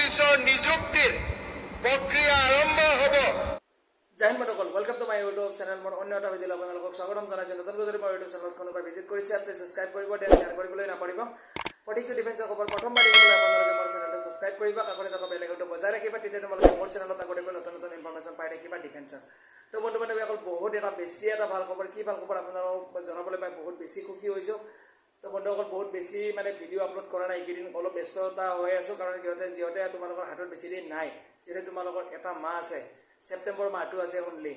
পুলিচৰ নিযুক্তিৰ প্ৰক্ৰিয়া আৰম্ভ হ'ব। জয় হিন্দ বন্ধুসকল, welcome to my YouTube channel. মোৰ অন্য এটা ভিডিঅ'লৈ আপোনালোকক স্বাগতম জনাইছোঁ। নতুনকৈ যদি মোৰ ইউটিউব চেনেলত কোনোবাই ভিজিট কৰিছে, আপুনি ছাবস্ক্ৰাইব কৰিব, then share কৰিবলৈ নাপাহৰিব। প্ৰতিটো ডিফেন্সৰ খবৰ প্ৰথমবাৰ দেখিবলৈ আপোনালোকে মোৰ চেনেলটো ছাবস্ক্ৰাইব কৰিবা, কাষতে থকা বেল আইকনটো বজাই ৰাখিবা। তেতিয়া তোমালোকে মোৰ চেনেলত আগতীয়াকৈ নতুন নতুন ইনফৰমেশ্যন পাই থাকিবা ডিফেন্সৰ। তো বন্ধু বান্ধৱীসকল, বহুত এটা বেছি এটা ভাল খবৰ। কি ভাল খবৰ আপোনালোকক জনাবলৈ পাই বহুত বেছি সুখী হৈছোঁ। তো বন্ধুসকল, বহুত বেছি মানে ভিডিঅ' আপলোড কৰা নাই এইকেইদিন, অলপ ব্যস্ততা হৈ আছোঁ। কাৰণ সিহঁতে যিহেতু তোমালোকৰ হাতত বেছি দিন নাই, যিহেতু তোমালোকৰ এটা মাহ আছে, ছেপ্টেম্বৰ মাহটো আছে অনলি।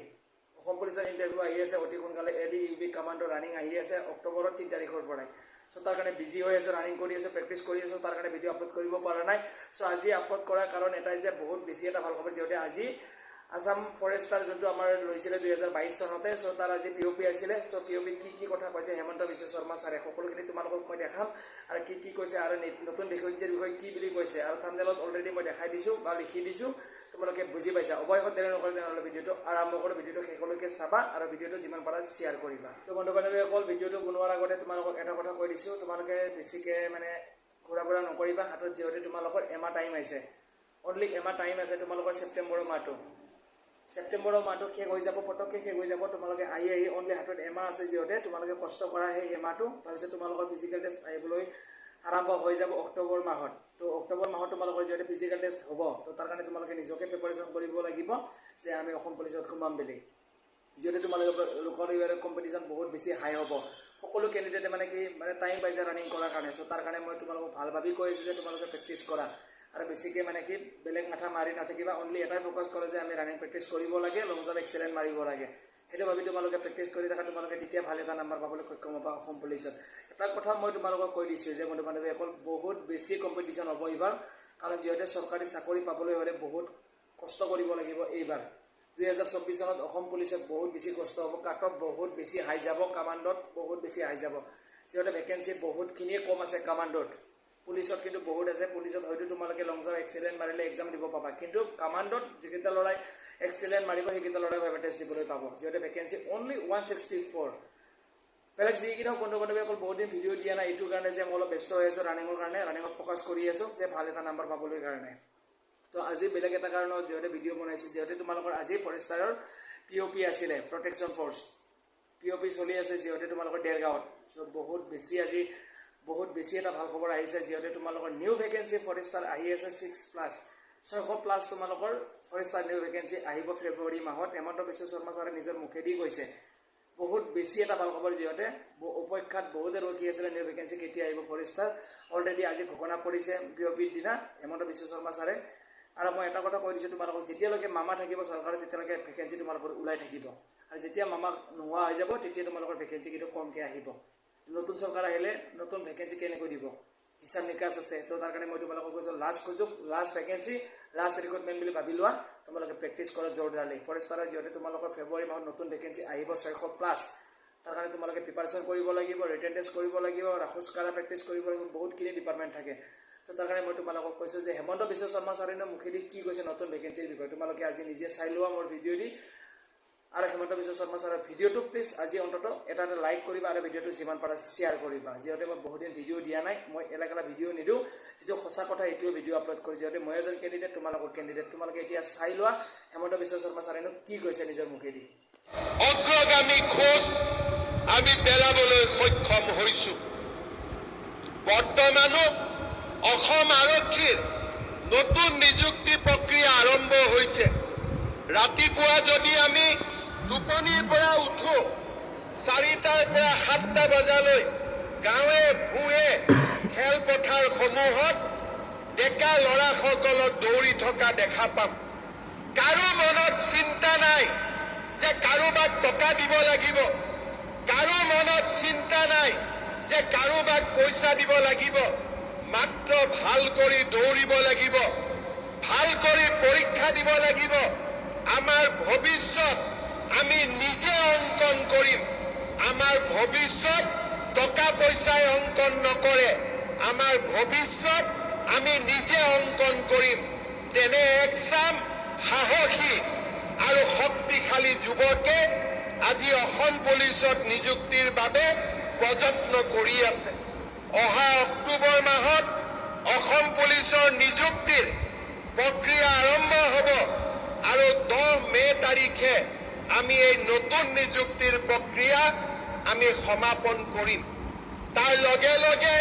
অসম পুলিচৰ ইণ্টাৰভিউ আহি আছে অতি সোনকালে। এ বি, ইউ বি, কামাণ্ডৰ ৰানিং আহি আছে অক্টোবৰৰ 3 তাৰিখৰ পৰাই। চ' তাৰ কাৰণে বিজি হৈ আছোঁ, ৰানিং কৰি আছোঁ, প্ৰেক্টিছ কৰি আছোঁ। তাৰ কাৰণে ভিডিঅ' আপলোড কৰিব পৰা নাই। চ' আজি আপলোড কৰাৰ কাৰণ এটাই যে বহুত বেছি এটা ভাল খবৰ, যিহেতু আজি আছাম ফৰেষ্টাৰ যোনটো আমাৰ লৈছিলে 2022 চনতে, চ' তাৰ আজি পি অ' পি আছিলে। চ' পি অ' পিত কি কি কথা কৈছে হেমন্ত বিশ্ব শৰ্মা ছাৰে, সকলোখিনি তোমালোকক মই দেখাম আৰু কি কি কৈছে আৰু নতুন ভেকেঞ্চিৰ বিষয়ে কি বুলি কৈছে। আৰু থাম্বনেইলত অলৰেডি মই দেখাই দিছোঁ বা লিখি দিছোঁ, তোমালোকে বুজি পাইছা। অৱশেষত দেৰি নকৰি তেনেহ'লে ভিডিঅ'টো আৰম্ভ কৰোঁ। ভিডিঅ'টো শেষলৈকে চাবা আৰু ভিডিঅ'টো যিমান পাৰা শ্বেয়াৰ কৰিবা। তো বন্ধু বান্ধৱীসকল, ভিডিঅ'টো বনোৱাৰ আগতে তোমালোকক এটা কথা কৈ দিছোঁ, তোমালোকে বেছিকৈ মানে ঘূৰা ফুৰা নকৰিবা। হাতত যিহেতু তোমালোকৰ এমাহ টাইম আছে, অনলি এমাহ টাইম আছে তোমালোকৰ। ছেপ্টেম্বৰৰ মাহটো, ছেপ্টেম্বৰৰ মাহটো শেষ হৈ যাব, পটককৈ শেষ হৈ যাব। তোমালোকে আহি আহি অনলি হাতত এমাহ আছে, যিহেতু তোমালোকে কষ্ট কৰা সেই এমাহটো। তাৰপিছত তোমালোকৰ ফিজিকেল টেষ্ট আহিবলৈ আৰম্ভ হৈ যাব অক্টোবৰ মাহত। তো অক্টোবৰ মাহত তোমালোকৰ যিহেতু ফিজিকেল টেষ্ট হ'ব, তো তাৰ কাৰণে তোমালোকে নিজকে প্ৰিপাৰেশ্যন কৰিব লাগিব যে আমি অসম পুলিচত সোমাম বুলি। যিহেতু তোমালোকৰ লোকৰ এইবাৰ কম্পিটিশ্যন বহুত বেছি হাই হ'ব, সকলো কেণ্ডিডেটে মানে কি মানে টাইম পাইছে ৰানিং কৰাৰ কাৰণে। চ' তাৰ কাৰণে মই তোমালোকক ভাল ভাবি কৈ আছোঁ যে তোমালোকে প্ৰেক্টিছ কৰা আৰু বেছিকৈ মানে কি বেলেগ মাথা মাৰি নাথাকিবা। অনলি এটাই ফ'কাছ কৰা যে আমি ৰানিং প্ৰেক্টিছ কৰিব লাগে, লং জাম্প এক্সেলেণ্ট মাৰিব লাগে। সেইটো ভাবি তোমালোকে প্ৰেক্টিছ কৰি থাকা। তোমালোকে তেতিয়া ভাল এটা নাম্বাৰ পাবলৈ সক্ষম হ'বা অসম পুলিচত। এটা কথা মই তোমালোকক কৈ দিছোঁ যে বন্ধু বান্ধৱীসকল, বহুত বেছি কম্পিটিশ্যন হ'ব এইবাৰ। কাৰণ যিহেতু চৰকাৰী চাকৰি পাবলৈ হ'লে বহুত কষ্ট কৰিব লাগিব। এইবাৰ 2024 চনত অসম পুলিচত বহুত বেছি কষ্ট হ'ব। কাট অফ বহুত বেছি হাই যাব, কামাণ্ডত বহুত বেছি হাই যাব, যিহেতু ভেকেঞ্চি বহুতখিনিয়ে কম আছে কামাণ্ডত। পুলিচত কিন্তু বহুত আছে। পুলিচত হয়তো তোমালোকে লং জাম্প এক্সেলেণ্ট মাৰিলে এক্সাম দিব পাবা, কিন্তু কামাণ্ডত যিকেইটা ল'ৰাই এক্সেলেণ্ট মাৰিব, সেইকেইটা ল'ৰাই ভাইভা টেষ্ট দিবলৈ পাব, যিহেতু ভেকেঞ্চি অনলি 164। বেলেগ যিকেইটা বন্ধু বান্ধৱীসকল, বহুত দিন ভিডিঅ' দিয়া নাই এইটো কাৰণে যে মই অলপ ব্যস্ত হৈ আছোঁ ৰানিঙৰ কাৰণে, ৰানিঙত ফ'কাছ কৰি আছোঁ যে ভাল এটা নাম্বাৰ পাবলৈ কাৰণে। তো আজি বেলেগ এটা কাৰণত যিহেতু ভিডিঅ' বনাইছোঁ, যিহেতু তোমালোকৰ আজি ফৰেষ্টাৰৰ পি অ' পি আছিলে, প্ৰটেকশ্যন ফ'ৰ্চ পি অ' পি চলি আছে যিহেতু তোমালোকৰ দেৰগাঁৱত। চ' বহুত বেছি আজি বহুত বেছি এটা ভাল খবৰ আহিছে, যিহেতু তোমালোকৰ নিউ ভেকেঞ্চি ফৰেষ্টাৰ আহি আছে 6 প্লাছ, 600 প্লাছ তোমালোকৰ ফৰেষ্টাৰ নিউ ভেকেঞ্চি আহিব ফেব্ৰুৱাৰী মাহত। হেমন্ত বিশ্ব শৰ্মা ছাৰে নিজৰ মুখেদি কৈছে। বহুত বেছি এটা ভাল খবৰ, যিহেতু অপেক্ষাত বহুতে ৰখি আছিলে নিউ ভেকেঞ্চি কেতিয়া আহিব ফৰেষ্টাৰ। অলৰেডি আজি ঘোষণা কৰিছে পি অ' পিৰ দিনা হেমন্ত বিশ্ব শৰ্মা ছাৰে। আৰু মই এটা কথা কৈ দিছোঁ তোমালোকক, যেতিয়ালৈকে মামা থাকিব চৰকাৰত, তেতিয়ালৈকে ভেকেঞ্চি তোমালোকৰ ওলাই থাকিব। আৰু যেতিয়া মামাক নোহোৱা হৈ যাব, তেতিয়া তোমালোকৰ ভেকেঞ্চি কিন্তু কমকৈ আহিব। নতুন চৰকাৰ আহিলে নতুন ভেকেঞ্চি কেনেকৈ দিব, হিচাপ নিকাচ আছে। তো তাৰ কাৰণে মই তোমালোকক কৈছোঁ, লাষ্ট সুযোগ, লাষ্ট ভেকেঞ্চি, লাষ্ট ৰিক্ৰুটমেণ্ট বুলি ভাবি লোৱা। তোমালোকে প্ৰেক্টিছ কৰা জোৰদাৰলি। ফৰেষ্টাৰৰ যিহেতু তোমালোকৰ ফেব্ৰুৱাৰী মাহত নতুন ভেকেঞ্চি আহিব 600 প্লাছ, তাৰ কাৰণে তোমালোকে প্ৰিপাৰেশ্যন কৰিব লাগিব, ৰিটেন টেষ্ট কৰিব লাগিব, খোজকাঢ়া প্ৰেক্টিছ কৰিব লাগিব, বহুতখিনি ডিপাৰ্টমেণ্ট থাকে। তো তাৰ কাৰণে মই তোমালোকক কৈছোঁ যে হেমন্ত বিশ্ব শৰ্মা ছাৰে মুখেদি কি কৈছে নতুন ভেকেঞ্চিৰ বিষয়ে, তোমালোকে আজি নিজে চাই লোৱা মোৰ ভিডিঅ' দি। আৰু হেমন্ত বিশ্ব শৰ্মা ছাৰৰ ভিডিঅ'টো প্লিজ আজি অন্ততঃ এটা এটা লাইক কৰিবা আৰু ভিডিঅ'টো যিমান পাৰা শ্বেয়াৰ কৰিবা। যিহেতু মই বহুত দিন ভিডিঅ' দিয়া নাই, মই এলেকালা ভিডিঅ' নিদিওঁ, যিটো সঁচা কথা এইটোৱে ভিডিঅ' আপলোড কৰোঁ, যিহেতু মই এজন কেণ্ডিডেট, তোমালোকৰ কেণ্ডিডেট। তোমালোকে এতিয়া চাই লোৱা হেমন্ত বিশ্ব শৰ্মা ছাৰেনো কি কৈছে নিজৰ মুখেদি। অগ্ৰগামী খোজ আমি পেলাবলৈ সক্ষম হৈছো। বৰ্তমানো অসম আৰক্ষীৰ নতুন নিযুক্তি প্ৰক্ৰিয়া আৰম্ভ হৈছে। ৰাতিপুৱা যদি আমি টোপনিৰ পৰা উঠো, 4টাৰ পৰা 7টা বজালৈ গাঁৱে ভূঞে খেলপথাৰসমূহত ডেকা ল'ৰাসকলক দৌৰি থকা দেখা পাম। কাৰো মনত চিন্তা নাই যে কাৰোবাক টকা দিব লাগিব, কাৰো মনত চিন্তা নাই যে কাৰোবাক পইচা দিব লাগিব। মাত্ৰ ভাল কৰি দৌৰিব লাগিব, ভাল কৰি পৰীক্ষা দিব লাগিব। আমাৰ ভৱিষ্যত আমি নিজে অংকন কৰিম। আমাৰ ভৱিষ্যত টকা পইচাই অংকন নকৰে, আমাৰ ভৱিষ্যত আমি নিজে অংকন কৰিম। তেনে এক চাম সাহসী আৰু শক্তিশালী যুৱকে আজি অসম পুলিচত নিযুক্তিৰ বাবে প্ৰযত্ন কৰি আছে। অহা অক্টোবৰ মাহত অসম পুলিচৰ নিযুক্তিৰ প্ৰক্ৰিয়া আৰম্ভ হ'ব আৰু 10 মে' তাৰিখে আমি এই নতুন নিযুক্তিৰ প্ৰক্ৰিয়া আমি সমাপন কৰিম। তাৰ লগে লগে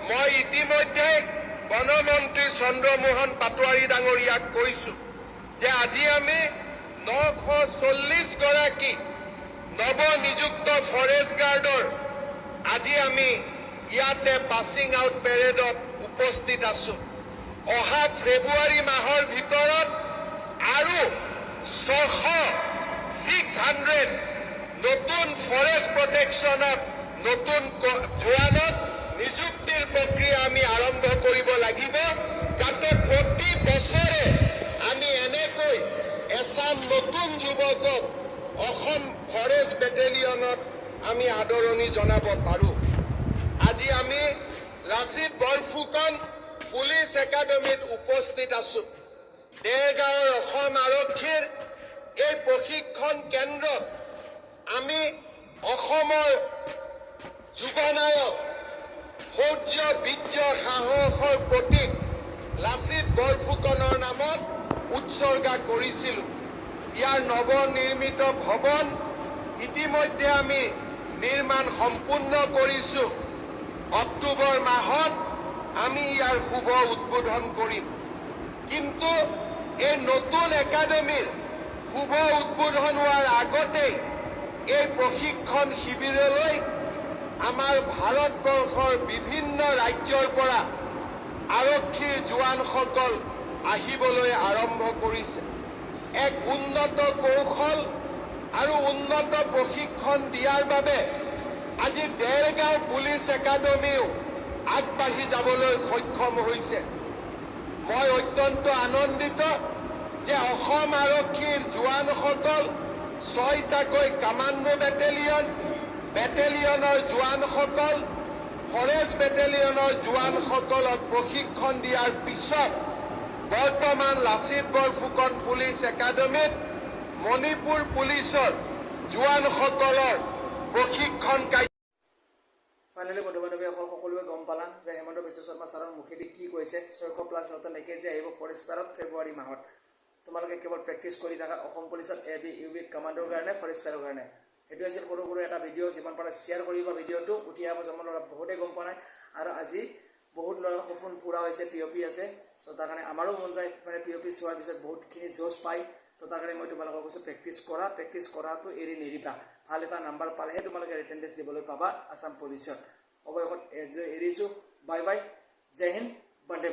মই ইতিমধ্যে বনমন্ত্ৰী চন্দ্ৰমোহন পাটোৱাৰী ডাঙৰীয়াক কৈছো যে আজি আমি 940 গৰাকী নৱনিযুক্ত ফৰেষ্ট গাৰ্ডৰ আজি আমি ইয়াতে পাছিং আউট পেৰেডত উপস্থিত আছো। অহা ফেব্ৰুৱাৰী মাহৰ ভিতৰত আৰু 600, 600 নতুন ফৰেষ্ট প্ৰটেকশ্যনত নতুন জোৱানক নিযুক্তিৰ প্ৰক্ৰিয়া আমি আৰম্ভ কৰিব লাগিব, যাতে প্ৰতি বছৰে আমি এনেকৈ এচাম নতুন যুৱকক অসম ফৰেষ্ট বেটেলিয়নত আমি আদৰণি জনাব পাৰোঁ। আজি আমি লাচিত বৰফুকন পুলিচ একাডেমীত উপস্থিত আছো। দেৰগাঁৱৰ অসম আৰক্ষীৰ এই প্ৰশিক্ষণ কেন্দ্ৰত আমি অসমৰ যুগনায়ক, শৌৰ্য, বীৰ্য, সাহসৰ প্ৰতীক লাচিত বৰফুকনৰ নামত উৎসৰ্গা কৰিছিলোঁ। ইয়াৰ নৱনিৰ্মিত ভৱন ইতিমধ্যে আমি নিৰ্মাণ সম্পূৰ্ণ কৰিছোঁ। অক্টোবৰ মাহত আমি ইয়াৰ শুভ উদ্বোধন কৰিম। কিন্তু এই নতুন একাডেমীৰ শুভ উদ্বোধন হোৱাৰ আগতেই এই প্ৰশিক্ষণ শিবিৰলৈ আমাৰ ভাৰতবৰ্ষৰ বিভিন্ন ৰাজ্যৰ পৰা আৰক্ষীৰ জোৱানসকল আহিবলৈ আৰম্ভ কৰিছে। এক উন্নত কৌশল আৰু উন্নত প্ৰশিক্ষণ দিয়াৰ বাবে আজি দেৰগাঁও পুলিচ একাডেমীও আগবাঢ়ি যাবলৈ সক্ষম হৈছে। মই অত্যন্ত আনন্দিত যে অসম আৰক্ষীৰ জোৱানসকল, ছয়টাকৈ কামাণ্ডো বেটেলিয়নৰ জোৱানসকল, ফৰেষ্ট বেটেলিয়নৰ জোৱানসকলক প্ৰশিক্ষণ দিয়াৰ পিছত বৰ্তমান লাচিত বৰফুকন পুলিচ একাডেমীত মণিপুৰ পুলিচৰ জোৱানসকলৰ প্ৰশিক্ষণ কাৰ্য ফাইনেলি বন্ধু বান্ধৱীসকল, সকলোৱে গম পালা যে হিমন্ত বিশ্ব শৰ্মা ছাৰৰ মুখেদি কি কৈছে। 600 প্লাছ নতুন ভেকেঞ্চি আহিব ফৰেষ্ট গাৰ্ডত ফেব্ৰুৱাৰী মাহত। তোমালোকে কেৱল প্ৰেক্টিচ কৰি থাকা অসম পুলিচত এ বি, ইউ বি, কমাণ্ডোৰ কাৰণে, ফৰেষ্ট গাৰ্ডৰ কাৰণে। সেইটো আছিল সৰু সৰু এটা ভিডিঅ'। যিমান পাৰে শ্বেয়াৰ কৰিবা ভিডিঅ'টো। উঠি অহা প্ৰজন্মৰ ল'ৰা বহুতেই গম পোৱা নাই আৰু আজি বহুত ল'ৰাৰ সপোন পূৰা হৈছে, পি অ' পি আছে। চ' তাৰ কাৰণে আমাৰো মন যায়, মানে পি অ' পি চোৱাৰ পিছত বহুতখিনি জোচ পায়। তো তাৰ কাৰণে মই তোমালোকক কৈছোঁ, প্ৰেক্টিচ কৰা, প্ৰেক্টিচ কৰাটো এৰি নিদিবা। ভাল এটা নাম্বাৰ পালেহে তোমালোকে ৰিটেন টেষ্ট দিবলৈ পাবা আছাম পুলিচত। অৱশেষত আজিলৈ এৰিছোঁ। বাই বাই, জয় হিন্দ, বন্দে মাতৰম।